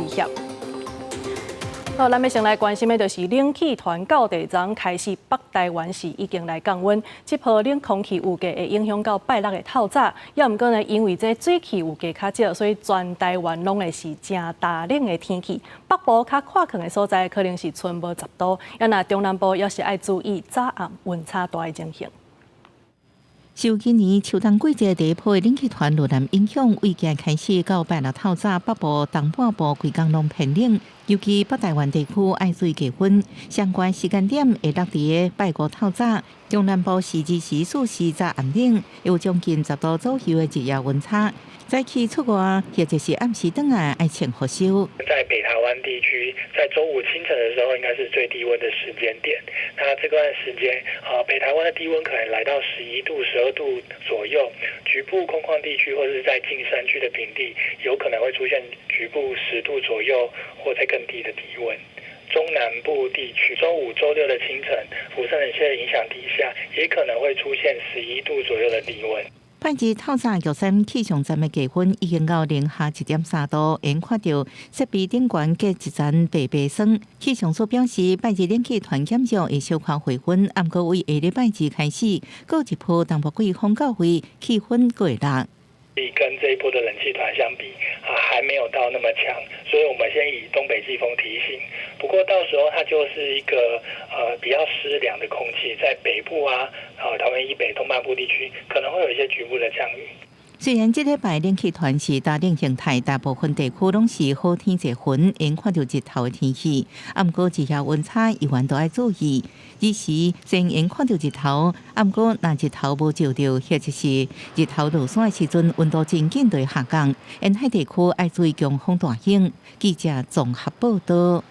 威脅。好，咱欲先來關心的就是冷氣團到第昨開始，北台灣是已經來降溫。這波冷空氣預計會影響到拜六的透早，猶毋過呢，因為這水汽預計較少，所以全台灣攏會是誠焦冷的天氣。北部較闊曠的所在可能是春無10度，啊若中南部也是愛注意早暗溫差大的情形。受今年秋冬季節第一波冷氣團落來影響，為今開始到拜六透早，北部、東半部規工攏偏冷，尤其北台灣地區愛注意降溫。相關時間點會落佇拜五透早，中南部是二時四時早暗冷，有將近10度左右的日夜溫差。早起出外或者是暗時轉來愛穿厚衫。在北台灣地區，在週五清晨的時候，應該是最低溫的時間點。那這段時間，啊，北台灣的低溫可能來到11度、12度左右。局部空曠地區或者是在近山區的平地，有可能會出現局部10度左右或者更低的低溫。中南部地區，週五、週六的清晨，輻射冷卻的影響底下，也可能會出現11度左右的低溫。拜二透早玉山氣象站的低溫已經到零下1.3度，𪜶看著設備頂懸結一層白白霜。氣象署表示，拜二冷氣團減弱會小可回溫，毋過為下禮拜二開始，閣一波東北季風到位，氣溫閣會落。跟這一波的冷氣團相比，啊，還沒有到那麼強，所以我們先以東北季風提醒。不過到時候它就是一個比較濕涼的空氣，在北部啊，啊桃園以北東半部地區可能會有一些局部的降雨。雖然這禮拜冷氣團是焦冷形態，大部分地區攏是好天濟雲，會看著日頭的天氣。啊，毋過日夜溫差猶原都愛注意。彼時雖然看著日頭，啊，毋過若日頭無照著，或者是日頭落山的時陣，溫度真緊就會下降。沿海地區愛注意強風大風。記者綜合報道。